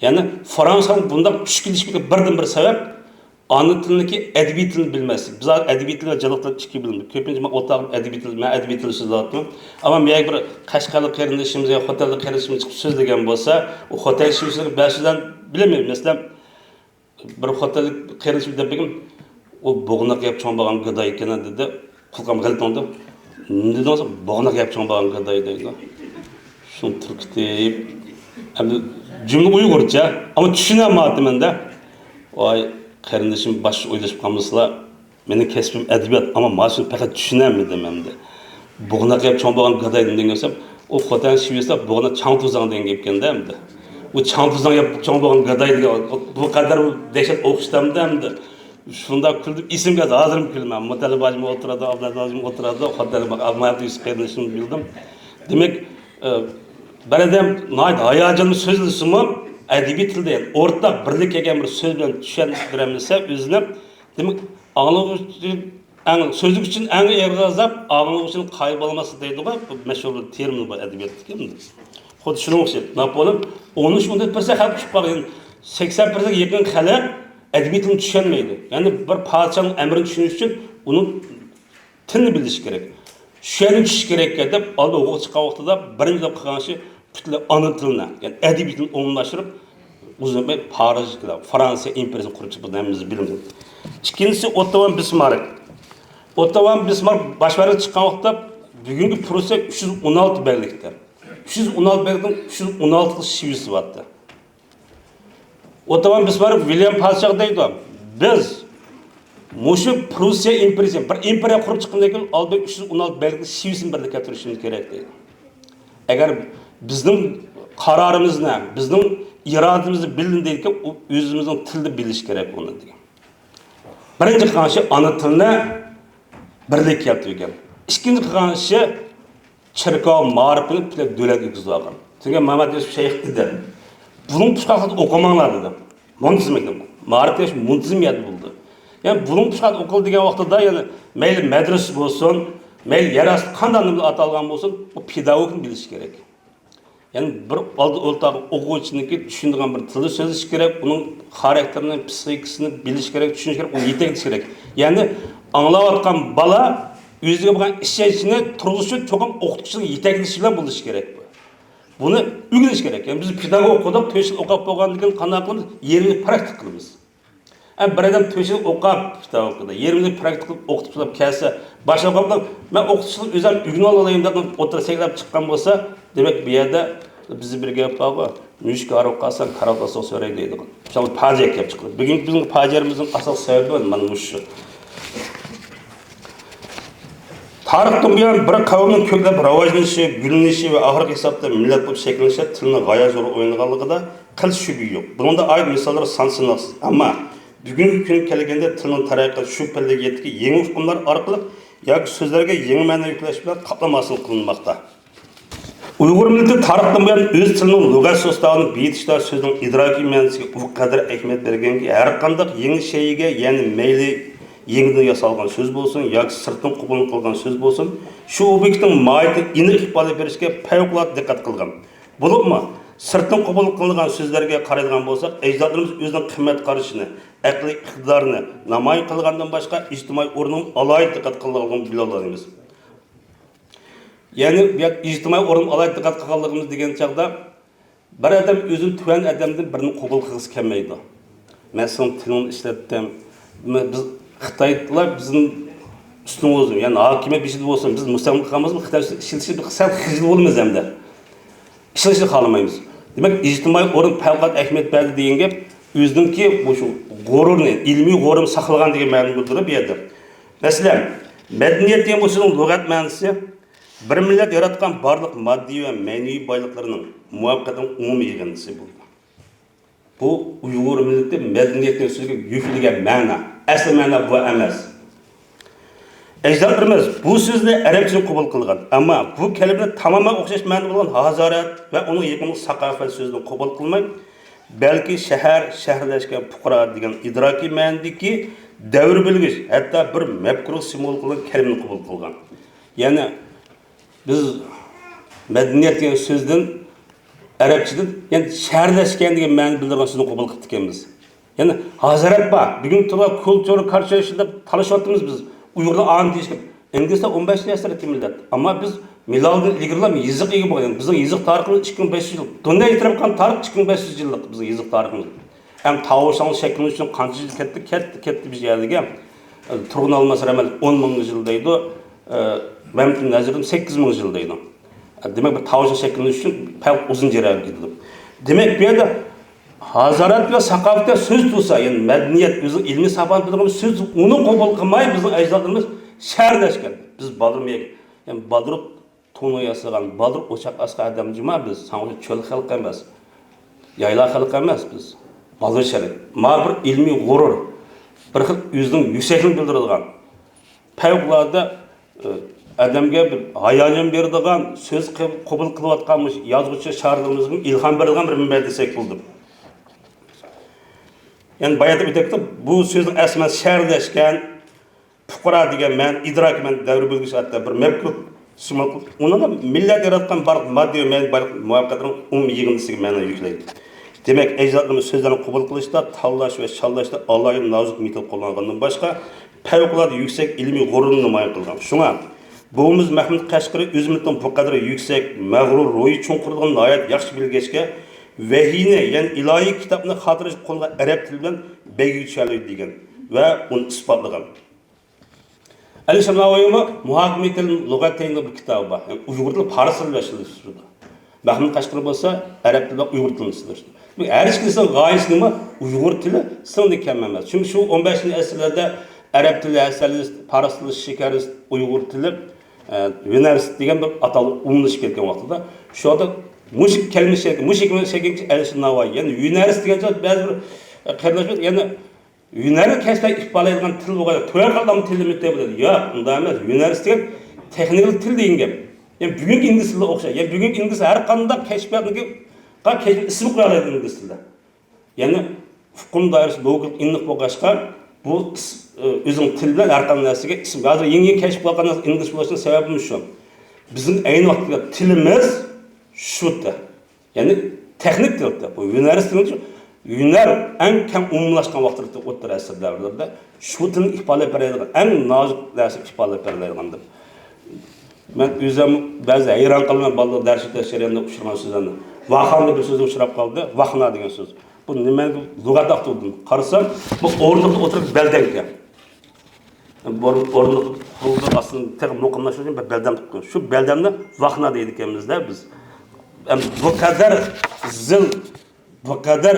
يەنى فرانسىيەنىڭ بۇنداق كۈچكە ئېلىشىدىكى بىردىنبىر سەۋەب ئانا تىلنىڭكى ئەدەبىي تىلنى بىلمەسلىك. بىز ھازىر ئەدەبىي تىل ۋە جانلىق تىل ئىككى بۆلۈم. كۆپىنچە مەن ئوتتۇرا ئەدەبىي تىل، مەن ئەدەبىي تىل سۆزلەۋاتىمەن. ئەمما مەن بىر قەشقەرلىك قېرىندىشىمىز يا خوتەنلىك قېرىندىشىمىز چىقىپ سۆزلىگەن بولسا، ئۇ خوتەن شىۋىسىنى بەزى سۆزلەرنى بىلمەيمەن. مەسىلەن، بىر خوتەنلىك قېرىندىشىم دەپ بېقىم، ئۇ بوغناق يەپ چوڭ بولغان گاداي ئىكەن دېدى. قۇلىقىم غەلىتە ئاڭلىدىم. نېمە دېدىڭىز؟ بوغناق يەپ چوڭ بولغان گاداي دەيدۇ. شۇنى تۈركىتىپ، ئەمدى جۈملە ئۇيغۇرچە، ئەمما چۈشىنەلمەيتتىمەن-دە. ۋاي، قېرىندىشىم باشقا ئويلىشىپ قالمىسىلا، مېنىڭ كەسپىم ئەدەبىيات، ئەمما مانا شۇنى پەقەت چۈشىنەلمىدىم ئەمدى. بوغناق يەپ چوڭ بولغان گاداي دېگەن گەپ، ئۇ خوتەن شىۋىسىدا بوغناق چاڭ توزاڭ دېگەن گەپكەن-دە ئەمدى. ئۇ چاڭ توزاڭ يەپ چوڭ بولغان گاداي دېگەن، بۇ قەدەر دەھشەت ئوخشىتامدۇ ئەمدى. شۇنداق كۈلدۈم، ئېسىمگە كەلدى، ھازىرمۇ كۈلىمەن. مۇتەللىپ ھاجىمۇ ئولتۇرىدۇ، ئابلەت ھاجىمۇ ئولتۇرىدۇ، خوتەنلىك ئابلەت يۈسۈپ قېرىندىشىمنى بىلدىم. دېمەك، ئە، بىر ئادەم ناھايىتى ھاياجانلىق سۆزلىسىمۇ، ئەدەبىي تىلدا، يەنى ئورتاق بىرلىككە كەلگەن بىر سۆز بىلەن چۈشەندۈرەلمىسە ئۆزىنى، دېمەك، ئاڭلىغۇچى ئۈچۈن ئەڭ، سۆزلىك ئۈچۈن ئەڭ ئېغىر ئازاب، ئاڭلىغۇچىنىڭ قايىل بولماسلىقى دەيدىغۇ، بۇ مەشھۇر بىر تېرمىن بار ئەدەبىياتتىكى. خۇددى شۇنىڭ ئوخشاش. ناپولېئون ئون ئۈچ، ئون تۆت پىرسەنت خەلق چۈشۈپ قالغان. سەكسەن پىرسەنتكە يېقىن خەلق ئەدەبىي تىلنى چۈشەنمەيدۇ. يەنى بىر پادىشاھنىڭ ئەمرىنى چۈشىنىش ئۈچۈن ئۇنىڭ تىلنى بىلىش كېرەك. شۇ يەردىن چۈشۈش كېرەككەن دەپ، ئالدى ھوقۇق چىققان ۋاقتىدا بىرىنچى بولۇپ قىلغان ئىشى پۈتۈنلەي ئانا تىلنى، يەنى ئەدەبىي تىلنى ئومۇملاشتۇرۇپ، ئۇزۇن ئۆتمەي پارىژ، فرانسىيە ئىمپېرىيىسىنى قۇرۇپ چىقىپتۇ، ھەممىمىز بىلىمىز. ئىككىنچىسى ئوتتو ۋان بىسمارك. ئوتتو ۋان بىسمارك باش ۋەزىرگە چىققان ۋاقىتتا بۈگۈنكى پروسىيە ئۈچ يۈز ئون ئالتە بەگلىكتە. ئۈچ يۈز ئون ئالتە بەگلىكنىڭ ئۈچ يۈز ئون ئالتە خىل شىۋىسى بارتتى. ئوتتو ۋان بىسمارك ۋىليام پادىشاھقا دەيدۇ، بىز مۇشۇ پروسىيە ئىمپېرىيىسى، بىر ئىمپېرىيە قۇرۇپ چىققاندىن كېيىن ئالدى بىلەن ئۈچ يۈز ئون ئالتە بەگلىك شىۋىسىنى بىرلىككە كەلتۈرۈشىمىز كېرەك دەيدۇ. ئەگەر بىزنىڭ قارارىمىزنى، بىزنىڭ ئىرادىمىزنى بىلدىن دەيدىكەن، ئۇ ئۆزىمىزنىڭ تىلىدا بىلىش كېرەك ئۇنى دېگەن. بىرىنچى قىلغان ئىشى ئانا تىلنى بىرلىككە كەلتۈرگەن. ئىككىنچى قىلغان ئىشى چېركاۋ مائارىپىنى پۈتۈن دۆلەتكە يەتكۈزۈۋالغان. چۈنكى مەمەت يۈسۈپ شەيخ دېدى، بۇلۇڭ پۇشقاقلىقتا ئوقۇماڭلار دېدى. مۇنتىزىم ئېيتىپ، مائارىپ دېگەن مۇنتىزىم يەردە بولىدۇ. يەنى بۇلۇڭ پۇشقاقلىقتا ئوقۇل دېگەن ۋاقتىدا، يەنى مەيلى مەدرىسە بولسۇن، مەيلى يەر ئاستى قانداق نېمە بىلەن ئاتالغان بولسۇن، ئۇ پېداگوگنى بىلىش كېرەك. يەنى بىر ئالدى ئولتۇرغان ئوقۇغۇچىنىڭكى چۈشىنىدىغان بىر تىلدا سۆزلىشى كېرەك، ئۇنىڭ خاراكتېرىنى، پسىخىكىسىنى بىلىشى كېرەك، چۈشىنىشى كېرەك، ئۇنى يېتەكلىشى كېرەك. يەنى ئاڭلاۋاتقان بالا ئۆزىگە بولغان ئىشەنچىنى تۇرغۇزۇش ئۈچۈن چوقۇم ئوقۇتقۇچىنىڭ يېتەكلىشى بىلەن بولۇشى كېرەك بۇ. بۇنى ئۆگىنىش كېرەك. يەنى بىز پېداگوگ ئوقۇدۇق، تۆت يىل ئوقۇپ بولغاندىن كېيىن قانداق قىلىمىز؟ يېرىمىنى پراكتىك قىلىمىز. ئە، بىر ئادەم تۆت يىل ئوقۇپ، پېداگوگىكىدا يېرىمىنى پراكتىك قىلىپ ئوقۇتۇپ تۇرۇپ كەلسە، باشلاپ قاپلا، مەن ئوقۇتۇشنى ئۆزۈم ئۆگىنىۋالالايمەن دەپ ئوتتۇرا سەكرەپ چىققان بولسا، دېمەك، بۇ يەردە بىزدە بىر گەپ بارغۇ، مۈشۈك ھارۋىپ قالساڭ، كارىۋات ئاستىغا سۆرەي دەيدىغان. مۇشۇنداق پاجىئە كېلىپ چىقىدۇ. بۈگۈنكى بىزنىڭ پاجىئەمىزنىڭ ئاساسىي سەۋەبى مانا مۇشۇ. تارىختىن بۇيان بىر قەۋمنىڭ كۆكلەپ راۋاجلىنىشى، گۈللىنىشى ۋە ئاخىرقى ھېسابتا مىللەت بولۇپ شەكىللىنىشىدە تىلنىڭ غايەت زور رول ئوينىغانلىقىدا قىلچە شۈبھە يوق. بۇنىڭدا ئايرىم مىساللار سان ساناقسىز. ئەمما بۈگۈنكى كۈنگە كەلگەندە تىلنىڭ تەرەققىياتى شۇ پەللىگە يەتتىكى، يېڭى ئۇقۇملار ئارقىلىق ياكى سۆزلەرگە يېڭى مەنە يۈكلەش بىلەن قاپلام ھاسىل قىلىنماقتا. ئۇيغۇر مىللىتى تارىختىن بۇيان ئۆز تىلىنىڭ لۇغەت سوستاۋىنى بېيىتىشتا سۆزنىڭ ئىدراكىي مەنىسىگە ئۇ قەدەر ئەھمىيەت بەرگەنكى، ھەرقانداق يېڭى شەيئىگە، يەنى مەيلى يېڭىدىن ياسالغان سۆز بولسۇن ياكى سىرتتىن قوبۇل قىلغان سۆز بولسۇن، شۇ ئوبيېكتنىڭ ماھىيىتىنى ئېنىق ئىپادىلەپ بېرىشكە پەۋقۇلئاددە دىققەت قىلغان. بولۇپمۇ سىرتتىن قوبۇل قىلىنغان سۆزلەرگە قارايدىغان بولساق، ئەجدادلىرىمىز ئۆزىنىڭ قىممەت قارىشىنى، ئەقلىي ئىقتىدارىنى نامايان قىلغاندىن باشقا، ئىجتىمائىي ئورنىمۇ ئالاھىدە دىققەت قىلغانلىقىنى بىلەلەيمىز. يەنى بۇ يەردە ئىجتىمائىي ئورۇن ئالاھىدە دىققەت قىلغانلىقىمىز دېگەن چاغدا، بىر ئادەم ئۆزىنى تۆۋەن ئادەمدىن بىرنى قوبۇل قىلغۇسى كەلمەيدۇ. مەن سېنىڭ تىلىڭنى ئىشلەتتىم. بىز خىتايلار بىزنىڭ ئۈستىمىزدە، يەنى ھاكىمىيەت بېشىدا بولسۇن، بىز مۇستەملىكە قىلغانمىزمۇ، خىتاي ئىشلىتىشى سەل خىجىل بولىمىز ھەمدە. ئىشلىتىشنى خالىمايمىز. دېمەك، ئىجتىمائىي ئورۇن پەۋقۇلئاددە ئەھمىيەت بەردى دېگەن گەپ ئۆزىنىڭكى مۇشۇ غۇرۇرىنى، ئىلمىي غۇرۇرىنى ساقلىغان دېگەن مەنىنى بىلدۈرىدۇ بۇ يەردە. مەسىلەن، مەدەنىيەت دېگەن بۇ سۆزنىڭ لۇغەت مەنىسى بىر مىللەت ياراتقان بارلىق ماددىي ۋە مەنىۋى بايلىقلىرىنىڭ مۇۋەپپەقىيەتنىڭ ئومۇمىي يىغىندىسى بولىدۇ. بۇ ئۇيغۇر مىللىتى مەدەنىيەتنىڭ سۆزىگە يۈكلىگەن مەنە. ئەسلى مەنە بۇ ئەمەس. ئەجدادلىرىمىز بۇ سۆزنى ئەرەبچىدىن قوبۇل قىلغان، ئەمما بۇ كەلىمىنى تامامەن ئوخشاش مەنىدە بولغان ھازارەت ۋە ئۇنىڭ يېقىنقى ساقافەت سۆزىدىن قوبۇل قىلماي، بەلكى شەھەر، شەھەرلەشكەن، پۇقرا دېگەن ئىدراكىي مەنىدىكى دەۋر بۆلگۈچ، ھەتتا بىر مەپكۇرە سىمۋول قىلغان كەلىمىنى قوبۇل قىلغان. يەنى بىز مەدەنىيەت دېگەن سۆزدىن ئەرەبچىدىن، يەنى شەھەرلەشكەن دېگەن مەنىنى بىلدۈرىدىغان سۆزنى قوبۇل قىپتىكەنمىز. يەنى ھازىرەت بار، بۈگۈن تۇرغان كۇلتۇرا كارچايشىن دەپ تالىشىۋاتىمىز بىز. ئۇيغۇرلار ئانى دېيىشكە، ئىنگلىزلار ئون بەشىنچى ئەسىردىكى مىللەت. ئەمما بىز مىلادىدىن ئىلگىرىلا يېزىق ئىگە بولغان. بىزنىڭ يېزىق تارىخىمىز ئىككى مىڭ بەش يۈز يىل. دۇنيا ئېتىراپ قىلغان تارىخ ئىككى مىڭ بەش يۈز يىللىق بىزنىڭ يېزىق تارىخىمىز. ئەمما تاۋشاڭ شەكىللىنىش ئۈچۈن قانچە يىل كەتتى، كەتتى، كەتتى بىز يەرلىگە. تۇرغۇن ئالماس رەھمەتلىك ئون مىڭ يىل دەيدۇ. مەمتىم نەزىردىن سەككىز مىڭ يىل دەيدۇ. دېمەك، بىر تاۋشاڭ شەكىللىنىش ئۈچۈن پەك ئۇزۇن جەريان كېتىدۇ. دېمەك، بۇ يەردە ھازارەت ۋە ساقاۋەتكە سۆز تۇرسا، يەنى مەدەنىيەت، ئۆزىنىڭ ئىلمىي ساپاسىنى بىلىدىغان سۆز، ئۇنى قوبۇل قىلماي بىزنىڭ ئەجدادلىرىمىز شەھەرلەشكەن. بىز بالدۇر مېيەك، يەنى بالدۇر تونۇ ياسىغان، بالدۇر ئوچاق ئاسقان ئادەم جۇما بىز. ساڭا چۆل خەلقى ئەمەس، يايلا خەلقى ئەمەس بىز. بالدۇر شەرق. ما بىر ئىلمىي غۇرۇر، بىر خىل ئۆزىنىڭ يۈكسەكلىكىنى بىلدۈرىدىغان، پەۋقۇلئاددە، ئە، ئادەمگە بىر ھاياجان بېرىدىغان سۆز قىل-، قوبۇل قىلىۋاتقان مۇشۇ يازغۇچى شائىرلىرىمىزغا ئىلھام بېرىدىغان بىر مۇنبەر دېسەك بولىدۇ. يەنى بايا ئېيتىپ ئۆتەتتۇق، بۇ سۆزنىڭ ئەسلى مەنىسى شەھەرلەشكەن، پۇقرا دېگەن مەنە، ئىدراكىي مەنە، دەۋر بۆلگۈچى ھەتتا بىر مەپكۇر سىمۋول قىلىپ، ئۇنىڭغا مىللەت ياراتقان بارلىق ماددىي ۋە مەنىۋى بايلىق مۇۋەپپەقىيەتنىڭ ئومۇمىي يىغىندىسىگە مەنە يۈكلەيدۇ. دېمەك، ئەجدادلىرىمىز سۆزلەرنى قوبۇل قىلىشتا، تاللاش ۋە شاللاشتا ئالاھىدە نازۇك مېتال قوللانغاندىن باشقا، پەۋقۇلئاددە يۈكسەك ئىلمىي غۇرۇرنى نامايان قىلغان. شۇڭا، بوۋىمىز مەھمۇد قەشقىرى ئۆز مىللىتىنىڭ بۇ قەدەر يۈكسەك، مەغرۇر روھى چوڭقۇرلۇقىنى ناھايىتى ياخشى بىلگەچكە، ۋەھىينى، يەنى ئىلاھىي كىتابنى خاتىرىلەش قولىغا ئەرەب تىلى بىلەن بەيگىگە چۈشەلەيدۇ دېگەن ۋە ئۇنى ئىسپاتلىغان. ئەلىشىر ناۋايىمۇ مۇھاكىمىتىل لۇغەتەين دېگەن بىر كىتابى بار. يەنى ئۇيغۇر تىلى پارس تىلى بىلەن سېلىشتۇرىدۇ. مەھمۇد قەشقىرى بولسا ئەرەب تىلى بىلەن ئۇيغۇر تىلىنى سېلىشتۇرىدۇ. ھەر ئىككىلىسىنىڭ غايىسى نېمە؟ ئۇيغۇر تىلى سىڭدى كەم ئەمەس. چۈنكى شۇ ئون بەشىنچى ئەسىرلەردە ئەرەب تىلى، ھەسەلىست، پارس تىلى، شېكەرىست، ئۇيغۇر تىلى، ئە، ۋېنەرىست دېگەن بىر ئاتالغۇ ئومۇملىشىپ كەتكەن ۋاقتىدا، شۇ ۋاقىتتا مۇشۇ كەلمە شەكلى، مۇشۇ كەلمە شەكلى ئەلىشىر ناۋايى. يەنى ۋېنەرىست دېگەن سۆز بەزى بىر، ئە، قېرىنداشلار يەنە ھۈنەرنى كەسىپ ئىپادىلەيدىغان تىل بولغان، تۆۋەن قاتلام تىلىمىز دەپ بولىدۇ. ياق، ئۇنداق ئەمەس. ھۈنەرىست دېگەن تېخنىكىلىق تىل دېگەن گەپ. يەنى بۈگۈنكى ئىنگلىز تىلىغا ئوخشاش. يەنى بۈگۈنكى ئىنگلىز ھەر قانداق كەشپىياتنىڭكى كەشپىيات ئىسمى قويالايدۇ ئىنگلىز تىلىدا. يەنى ئۇقۇم دائىرىسى لوگىكىلىق ئېنىق بولغاچقا، بۇ ئىس-، ئۆزىنىڭ تىلى بىلەن ھەر قانداق نەرسىگە ئىسىم. ھازىر يېڭى يېڭى كەشىپ قىلىۋاتقان نەرسە ئىنگلىز بولۇشنىڭ سەۋەبىمۇ شۇ. بىزنىڭ ئەينى ۋاقىتتا تىلىمىز شۇ تىل. يەنى تېخنىك تىل، بۇ ھۈنەرىست تىلى، ھۈنەر ئەڭ كەڭ ئومۇملاشقان ۋاقىتتا ئوتتۇرا ئەسىر دەۋرلىرىدە شۇ تىلنى ئىپادىلەپ بېرەلەيدىغان، ئەڭ نازۇك نەرسىنى ئىپادىلەپ بېرەلەيدىغان. مەن ئۆزۈم بەزى ھەيران قالىمەن، بالىلار دەرس ئۆتەش جەريانىدا ئۇچرىغان سۆزلەرنى. ۋاخاندا بىر سۆز ئۇچراپ قالدى، ۋاخنا دېگەن سۆز. بۇ نېمە؟ لۇغەت ئاپتوپىدىن قارىسام، بۇ ئورۇندۇقتا ئولتۇرۇپ بەلدەم ئىكەن. بۇ ئورۇندۇق قۇرۇلدى، ئاستىنى تېخى مۇقىملاشتۇرۇش ئۈچۈن بىر بەلدەم تۇتقان. شۇ بەلدەمنى ۋاخنا دەيدىكەنمىز-دە بىز. ئەم، بۇ قەدەر زىل، بۇ قەدەر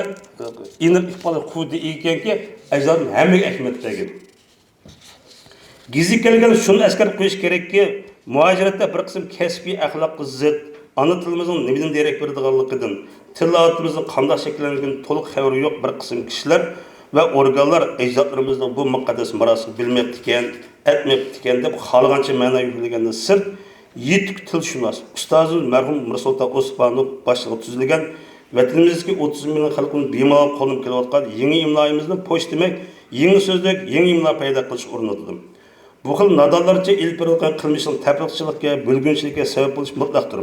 ئېنىق ئىپادە قۇۋۋىتى ئىگە ئىكەنكى، ئەجدادىم ھەممىگە ئەھمىيەت بەرگەن. گېزىت كەلگەندە شۇنى ئەسكەرتىپ قويۇش كېرەككى، مۇھاجىرەتتە بىر قىسىم كەسپىي ئەخلاققا زىت، ئانا تىلىمىزنىڭ نېمىدىن دېرەك بېرىدىغانلىقىدىن، تىل ئادىتىمىزنىڭ قانداق شەكىللەنگىنىدىن تولۇق خەۋىرى يوق بىر قىسىم كىشىلەر ۋە ئورگانلار ئەجدادلىرىمىزنىڭ بۇ مۇقەددەس مىراسىنى بىلمەپتىكەن، ئەتمەپتىكەن دەپ خالىغانچە مەنە يۈكلىگەندىن سىرت، يېتىك تىلشۇناس ئۇستازىمىز مەرھۇم مىرسۇلتان ئوسمانوف باشلىقىدا تۈزۈلگەن ۋەتىنىمىزدىكى ئوتتۇز مىليون خەلقىمىز بىمالال قوللىنىپ كېلىۋاتقان يېڭى ئىملائىمىزنى پوچتا دېمەك، يېڭى سۆزلۈك، يېڭى ئىملا پەيدا قىلىشقا ئۇرۇنۇۋاتىدۇ. بۇ خىل نادانلارچە ئېلىپ بېرىلغان قىلمىشنىڭ تەپرىقىچىلىككە، بۆلگۈنچىلىككە سەۋەب بولۇشى مۇتلەقتۇر.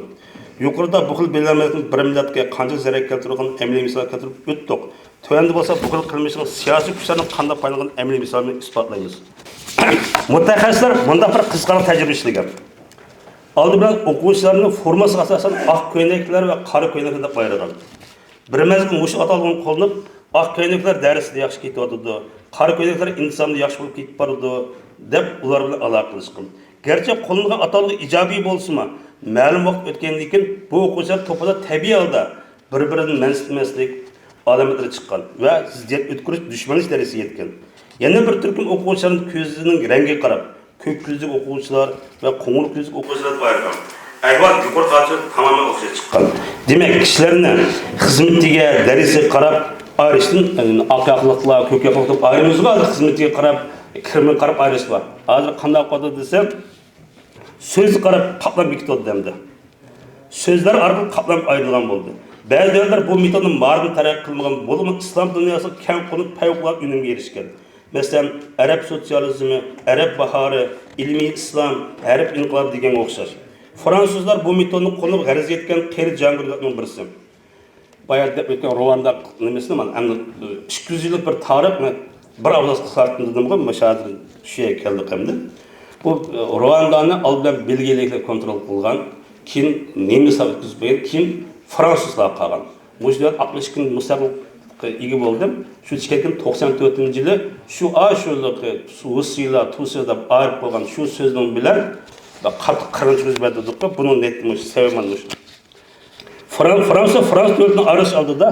يۇقىرىدا بۇ خىل بىلەلمەسلىك بىر مىللەتكە قانچە زەرەر كەلتۈرىدىغان ئەمەلىي مىسال كەلتۈرۈپ ئۆتتۇق. تۆۋەندە بولسا بۇ خىل قىلمىشنىڭ سىياسىي كۈچلەرنى قانداق پايدىلانغان ئەمەلىي مىسالىنى ئىسپاتلايمىز. مۇتەخەسسىسلەر مۇنداق بىر قىزىقارلىق تەجرىبە ئىشلىگەن. ئالدى بىلەن ئوقۇغۇچىلارنى فورمىسىغا ئاساسەن ئاق كۆينەكلەر ۋە قارا كۆينەكلەر دەپ ئايرىغان. بىر مەزگىل مۇشۇ ئاتالغۇنى قوللىنىپ، ئاق كۆينەكلەر دەرستە ياخشى كېتىۋاتىدۇ، قارا كۆينەكلەر ئىنتىزامدا ياخشى بولۇپ كېتىپ بارىدۇ، دەپ ئۇلار بىلەن ئالاقىلەشكەن. گەرچە قوللانغان ئاتالغۇ ئىجابىي بولسىمۇ، مەلۇم ۋاقىت ئۆتكەندىن كېيىن بۇ ئوقۇغۇچىلار توپىدا تەبىئىي ھالدا بىر-بىرىنى مەنسىتمەسلىك ئالامەتلىرى چىققان ۋە زىددىيەت ئۆتكۈرۈش، دۈشمەنلىشىش دەرىجىسىگە يەتكەن. يەنە بىر تۈركۈم ئوقۇغۇچىلارنىڭ كۆزىنىڭ رەڭگىگە قاراپ، كۆك كۆزلۈك ئوقۇغۇچىلار ۋە قوڭۇر كۆزلۈك ئوقۇغۇچىلار دەپ ئايرىلغان. ئەھۋال يۇقىرىقى ھالەتتىن تامامەن ئوخشاش چىققان. دېمەك، كىشىلەرنى خىزمىتىگە، دەرىجىسىگە قاراپ ئايرىشتىن، ئاق ياقلىقلار، كۆك ياقلىق دەپ ئايرىمىمىزغۇ، ھازىر خىزمىتىگە قاراپ، كىرىمىگە قاراپ ئايرىش بار. ھازىر قانداق بولدى دېسەم، سۆزگە قاراپ قاتلام بېكىتىۋاتىدۇ ئەمدى. سۆزلەر ئارقىلىق قاتلام ئايرىلغان بولدى. بەزى دۆلەتلەر بۇ مېتودنى ماھىرىم تەرەققىي قىلمىغان بولۇپمۇ، ئىسلام دۇنياسىغا كەڭ قونۇپ، پەۋقۇلئاددە ئۈنۈمگە ئېرىشكەن. مەسىلەن، ئەرەب سوتسىيالىزمى، ئەرەب باھارى، ئىلمىي ئىسلام، ئەرەب ئىنقىلابى دېگەنگە ئوخشاش. فرانسۇزلار بۇ مېتودنى قوللىنىپ غەلىبىگە يەتكەن قېرى جەڭگىۋارلارنىڭ بىرسى. بايا دەپ ئۆتكەن رواندا نېمىسىنى مانا ئەمدى ئىككى يۈز يىللىق بىر تارىخنى بىر ئابزاس قىسقارتىپ دېدىمغۇ، مۇشۇ ھازىر شۇ يەرگە كەلدۇق ئەمدى. بۇ، ئە، رواندا ئالدى بىلان بېلگىيەلىكلەر كونترول قىلغان، كېيىن نېمىسلار ئۆتكۈزۈپ بەرگەن، كېيىن فرانسۇزلارغا قالغان. مۇشۇ دۆلەت ئاتمىش ئىككى يىل مۇستەقىللىققا ئىگە بولدى. شۇ چىقىپ كېيىن توقسان تۆتىنچى يىلى شۇ ئاشۇ ھېلىقى روسىيەلەر، تۇرسىيەلەر دەپ ئايرىپ قويغان شۇ سۆزنىڭ بىلەن قاتتىق قىرغىنچىلىق يۈز بەردى دېدۇققۇ. بۇنىڭ نەتىجىسى مانا مۇشۇ. فران-، فرانسا، فرانسا دۆلىتىنىڭ ئارىلىشىش ئالدىدا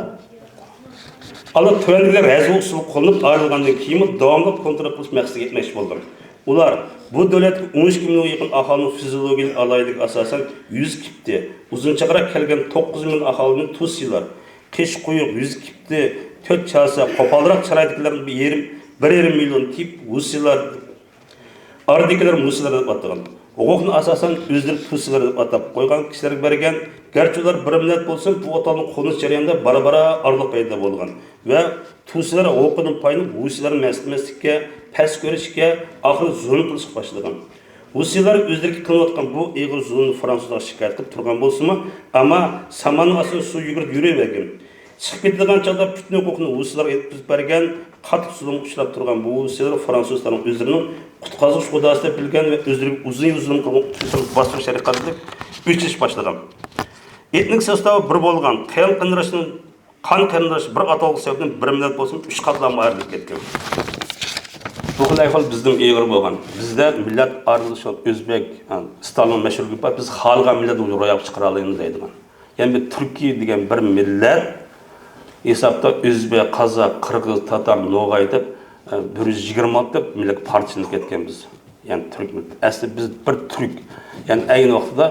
ئانا تۆۋەندىكىلەر ھەزۋى ئۇسۇل قوللىنىپ ئايرىلغاندىن كېيىنمۇ داۋاملىق كونترول قىلىش مەقسىتىگە يەتمەكچى بولدۇم. ئۇلار بۇ دۆلەتتىكى ئون ئىككى مىليونغا يېقىن ئاھالىنىڭ فىزىيولوگىيەلىك ئالاھىدىلىكىگە ئاساسەن يۈز كىپتى، ئۇزۇن چاقىراق كەلگەن توققۇز مىليون ئاھالىنى تۇسىلار، قېشى قويۇق، يۈز كىپتى، تۆت چاسا، قوپالراق چىرايدىكىلەرنى بىر يېرىم، بىر يېرىم مىليون تىپ ھۇسىلار، ئارىدىكىلەر مۇسىلار دەپ ئاتىغان. ھوقۇقنى ئاساسەن ئۆزلىرى تۇسىلار دەپ ئاتاپ قويغان كىشىلەرگە بەرگەن. گەرچە ئۇلار بىر مىللەت بولسىمۇ، بۇ ئاتالغۇنى قوللىنىش جەريانىدا بارا-بارا ئارىلىق پەيدا بولغان ۋە تۇسىلار ھوقۇقىدىن پايدىلىنىپ، ھۇسىلارنى مەستىمەسلىككە، پەس كۆرۈشكە، ئاخىرى زۇلۇم قىلىشقا باشلىغان. ھۇسىلار ئۆزلىرىگە قىلىنىۋاتقان بۇ ئېغىر زۇلۇمنى فرانسۇزلارغا شىكايەت قىلىپ تۇرغان بولسىمۇ، ئەمما ساماننىڭ ئاستىدا سۇ يۈگۈرۈپ يۈرۈۋەرگەن. چىقىپ كېتىدىغان چاغدا پۈتۈن ھوقۇقنى ھۇسىلارغا يەتكۈزۈپ بەرگەن، قاتتىق زۇلۇمغا ئۇچراپ تۇرغان بۇ ھۇسىلار فرانسۇزلارنىڭ ئۆزلىرىنىڭ قۇتقۇزغۇچ خۇداسى دەپ بىلگەن ۋە ئۆزلىرىگە ئۇزۇن يىل زۇلۇم قىلغان ئۇقۇشلىرىنى باستۇرۇش ھەرىقەتلىرىنى ئۆچۈرۈش باشلىغان. ئېتنىك سوستاۋى بىر بولغان، قېرىن قېرىنداشنىڭ، قان قېرىنداش بىر ئاتالغۇ سەۋەبىدىن بىر مىللەت بولسىمۇ ئۈچ قاتلامغا ئايرىلىپ كەتكەن. بۇ خىل ئەھۋال بىزدىن ئېغىر بولغان. بىزدە مىللەت ئايرىلىشى ئۆزبېك، ستالىننىڭ مەشھۇر گېپى بار، بىز خالىغان مىللەت روياپقا چىقىرالايمىز دەيدىغان. يەنى بىر تۈركىي دېگەن بىر مىللەت ھېسابتا ئۆزبېك، قازاق، قىرغىز، تاتار، نوغاي دەپ، ئە، بىر يۈز يىگىرمە ئالتە دەپ مىللەتكە پارچىلىنىپ كەتكەن بىز. يەنى تۈرك مىللىتى. ئەسلى بىز بىر تۈرك. يەنى ئەينى ۋاقتىدا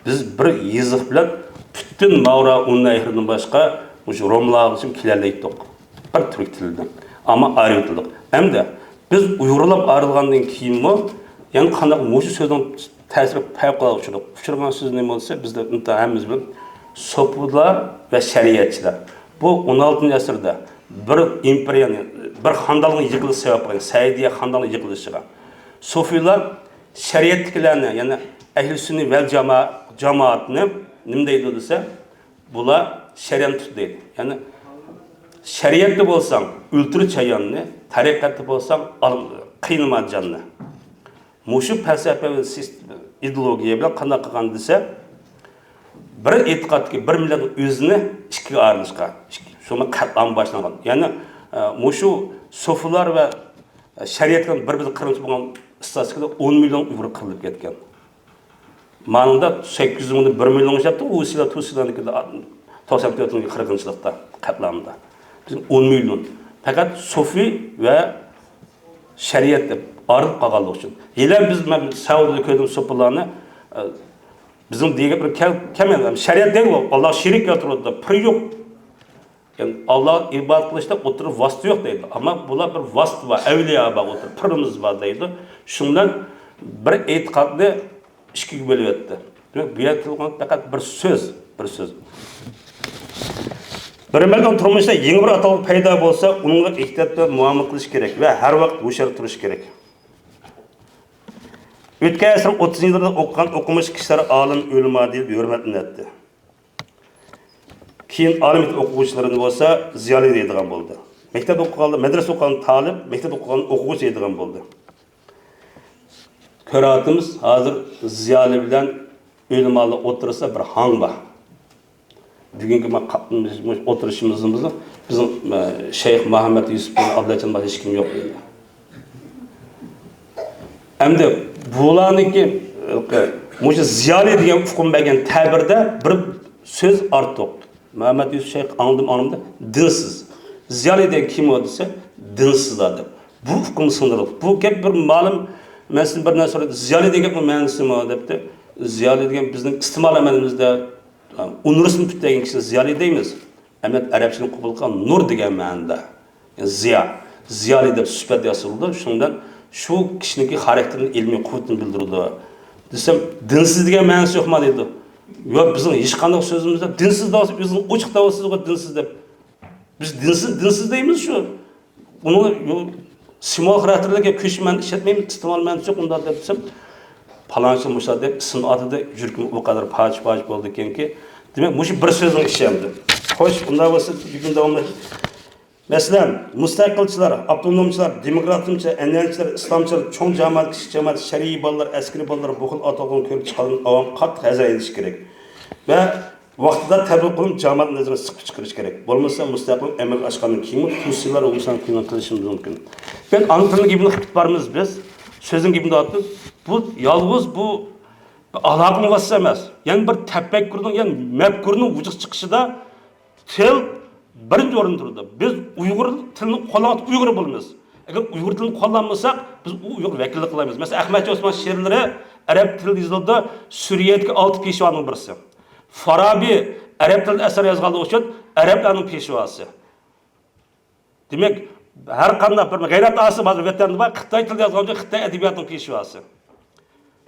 بىز بىر يېزىق بىلەن پۈتۈن ماۋرانەننەھردىن باشقا مۇشۇ روملارغىچە كېلەلەيتتۇق. بىر تۈرك تىلىدىن. ئەمما ئايرىۋېتىلدۇق. ئەمدى بىز ئۇيغۇرلاپ ئايرىلغاندىن كېيىنمۇ يەنە قانداق مۇشۇ سۆزنىڭ تەسىرى پەۋقۇلئاددە ئۇچرىدۇق. ئۇچرىغان سۆز نېمە بولسا، بىزدە ئىنتايىن ھەممىمىز بىلىمىز، سوپىلار ۋە شەرىئەتچىلەر. بۇ ئون ئالتىنچى ئەسىردە بىر ئىمپېرىيەنى، بىر خانداننىڭ يىقىلىشى سەۋەب بولغان سەئىدىيە خانداننىڭ يىقىلىشىغا. سوفىلار شەرىئەتتىكىلەرنى، يەنى ئەھلى سۈننە ۋەل جاما-، جامائەتنى نېمە دەيدۇ دېسە، بۇلار شەرىئەتنى تۇت دەيدۇ. يەنى شەرىئەتتە بولساڭ ئۆلتۈر چاياننى، تەرىقەتتە بولساڭ ئال-، قىينىما جاننى. مۇشۇ پەلسەپە ۋە سىست-، ئىدېئولوگىيە بىلەن قانداق قىلغان دېسە، بىر ئېتىقادتىكى بىر مىللەتنىڭ ئۆزىنى ئىككىگە ئايرىلىشقا، ئىككى، شۇڭا قەتلىئام باشلانغان. يەنى، ئە، مۇشۇ سوفىلار ۋە شەرىئەتكە بىر-بىرىگە قىرغىنچىلىق بولغان ئىستاتىستىكىدا ئون مىليون ئۇيغۇر قىرىلىپ كەتكەن. مانىڭدا سەككىز يۈز مىڭدىن بىر مىليون ئىشلەپتۇ، ئۇ سىلەر، تۇ سىلەرنىڭكىدە توقسان تۆتىنچى قىرغىنچىلىقتا، قەتلىئامدا. بىز ئون مىليون. پەقەت سوفى ۋە شەرىئەت دەپ ئايرىلىپ قالغانلىقى ئۈچۈن. ھېلى بىز، مەن سەئۇدىدا كۆردۈم سوپىلارنى، ئە، بىزنىڭ دېگەن بىر كەل-، كەلمەيدۇ. شەرىئەت دەيدۇ، ئاللاغا شېرىك كەلتۈرۈۋاتىدۇ، پىر يوق. يەنى ئاللاغا ئىبادەت قىلىشتا ئوتتۇرىدا ۋاسىتە يوق دەيدۇ. ئەمما بۇلار بىر ۋاسىتە بار، ئەۋلىيا بار ئوتتۇرىدا، پىرىمىز بار دەيدۇ. شۇنىڭ بىلەن بىر ئېتىقادنى ئىككىگە بۆلۈۋەتتى. دېمەك، بۇ يەردە تىلغا پەقەت بىر سۆز، بىر سۆز. بىر مىللەتنىڭ تۇرمۇشىدا يېڭى بىر ئاتالغۇ پەيدا بولسا، ئۇنىڭغا ئېھتىيات بىلەن مۇئامىلە قىلىش كېرەك ۋە ھەر ۋاقىت ھوشيار تۇرۇش كېرەك. ئۆتكەن ئەسىرنىڭ ئوتتۇزىنچى يىللىرىدا ئوقۇغان ئوقۇمىش كىشىلەر ئالىم، ئۆلىما دېيىلىپ ھۆرمەتلىنەتتى. كېيىن ئالىي مەكتەپ ئوقۇغۇچىلىرىنى بولسا زىيالىي دەيدىغان بولدى. مەكتەپتە ئوقۇغان، مەدرىسىدە ئوقۇغان تالىپ، مەكتەپتە ئوقۇغان ئوقۇغۇچى دەيدىغان بولدى. كۆرۈۋاتىمىز، ھازىر زىيالىي بىلەن ئۆلىمالار ئوتتۇرىسىدا بىر ھاڭ بار. بۈگۈنكى ما-، قاتنىشىمىز، ئولتۇرۇشىمىزدا بىزنىڭ، ئە، شەيخ مۇھەممەد يۈسۈپ بىلەن ئابدۇللا چانباش ھېچكىم يوق ئىدى. ئەمدى بۇلارنىڭكى، ئە، مۇشۇ زىيالىي دېگەن ئۇقۇم بەرگەن تەبىردە بىر سۆز ئارتۇق. مۇھەممەد يۈسۈپ شەيخ ئاڭلىدىم، ئاڭلىدىم، دىنسىز. زىيالىي دېگەن كىم ئۇ دېسە، دىنسىزلار دەپ. بۇ ئۇقۇمنى سىڭدۈردۇق. بۇ گەپ بىر مالىم، مەن سىزدىن بىر نەرسە سورىدىم. زىيالىي دېگەن گەپنىڭ مەنىسى نېمە دەپتۇ. زىيالىي دېگەن بىزنىڭ ئىستېمال ئەمەلىمىزدە ئۇنىۋېرسىتېتنى پۈتتۈرگەن كىشىنى زىيالىي دەيمىز. ئەمەلىيەتتە ئەرەبچىدىن قوبۇل قىلغان نۇر دېگەن مەنىدە. يەنى زىيا. زىيالىي دەپ سۈپەت ياسىلىدۇ. شۇنىڭ بىلەن شۇ كىشىنىڭكى خاراكتېرىنى، ئىلمىي قۇۋۋىتىنى بىلدۈرىدۇ. دېسەم، دىنسىز دېگەن مەنىسى يوقما دەيدۇ. ياق، بىزنىڭ ھېچقانداق سۆزىمىزدە دىنسىز دەۋاتسا، ئۆزىڭىز ئوچۇق دەۋاتسىزغۇ دىنسىز دەپ. بىز دىنسىز، دىنسىز دەيمىز شۇ. ئۇنىڭ يو-، سىمۋول خاراكتېرلىك كۆچمەن ئىشلەتمەيمىز، ئىستېمال مەنىسى يوق ئۇنداق دەپ دېسەم، پالانچى مۇشۇنداق دەپ ئىسىم ئاتىدى، يۈرىكىم ئۇ قەدەر پاچ-پاچ بولدىكەنكى. دېمەك، مۇشۇ بىر سۆزنىڭ ئىشى ئەمدى. خوش، ئۇنداق بولسا گېپىمنى داۋاملىشاي. مەسىلەن، مۇستەقىلچىلار، ئاپتونومچىلار، دېموكراتىزمچىلار، ئەنئەنىچىلەر، ئىسلامچىلار، چوڭ جامائەت، كىچىك جامائەت، شەرئىي بالىلار، ئەسكىرىي بالىلار، بۇ خىل ئاتالغۇنى كۆرۈپ چىققاندىن ئاۋام قاتتىق ھەزەر ئېلىشى كېرەك ۋە ۋاقتىدا تەبلىغ قىلىپ، جامائەت نەزىرىنى سىقىپ چىقىرىش كېرەك. بولمىسا، مۇستەقىل ئەمەلگە ئاشقاندىن كېيىنمۇ تۈرسىلەر ۋە ئۇيغۇرىستان قىينىلىپ قېلىشىمىز مۇمكىن. بەك ئانا تىلنىڭ گېپىنى قىلىپ بارىمىز بىز، سۆزنىڭ گېپىنى دەۋاتىمىز. بۇ يالغۇز بۇ ئالاقىنىڭ ۋاسىتىسى ئەمەس. يەنە بىر تەپەككۇرنىڭ، يەنى مەپكۇرنىڭ ۋۇجۇدقا چىقىشىدا تىل بىرىنچى ئورۇندا تۇرىدۇ. بىز ئۇيغۇر تىلىنى قوللانغان ئۇيغۇر بولىمىز. ئەگەر ئۇيغۇر تىلىنى قوللانمىساق، بىز ئۇ ئۇيغۇر ۋەكىللىك قىلالمايمىز. مەسىلەن، ئەخمەتجان ئوسمان شېئىرلىرى ئەرەب تىلىدا يېزىلىدۇ، سۈرىيەدىكى ئالتە پېشۋانىڭ بىرسى. فارابى ئەرەب تىلىدا ئەسەر يازغانلىقى ئۈچۈن ئەرەبلەرنىڭ پېشۋاسى. دېمەك، ھەر قانداق بىر غەيرەت ئالىسى بار، ۋەتەندە بار، خىتاي تىلىدا يازغان ئۈچۈن خىتاي ئەدەبىياتىنىڭ پېشۋاسى.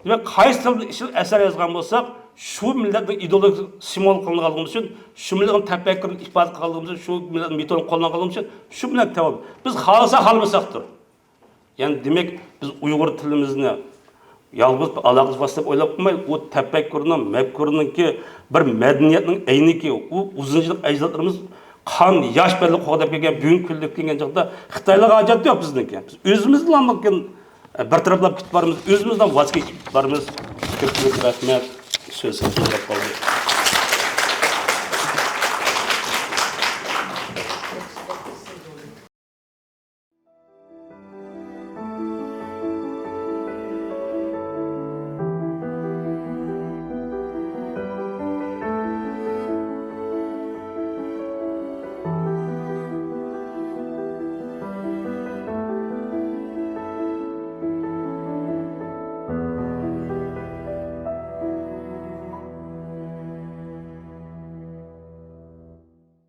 دېمەك، قايسى تىلدا ئىش-، ئەسەر يازغان بولساق، شۇ مىللەتنىڭ ئىدېئولوگىيىسى سىمۋول قىلىنغانلىقى ئۈچۈن، شۇ مىللەتنىڭ تەپەككۇرىنى ئىپادە قىلغانلىقى ئۈچۈن، شۇ مىللەتنىڭ مېتودىنى قوللانغانلىقى ئۈچۈن، شۇ مىللەت تەۋەل. بىز خالىساق، خالىمىساقتۇر. يەنى دېمەك، بىز ئۇيغۇر تىلىمىزنى يالغۇز بىر ئالاقىدىكى ۋاسىتە دەپ ئويلاپ قويماي، ئۇ تەپەككۇرنىڭ، مەپكۇرنىڭكى بىر مەدەنىيەتنىڭ ئەينىكى، ئۇ ئۇزۇن يىللىق ئەجدادلىرىمىز قان، ياش بىلەن قوغداپ كەلگەن، بۈگۈنكى كۈنگە كەلگەن چاغدا خىتايلارغا ھاجەت يوق بىزنىڭكى. بىز ئۆزىمىزلا بىر تەرەپلەپ كېتىپ بارىمىز، ئۆزىمىزدىن ۋاز كېچىپ بارىمىز. كۆپچىلىك رەھمەت. سۆز سىزگە قالدى.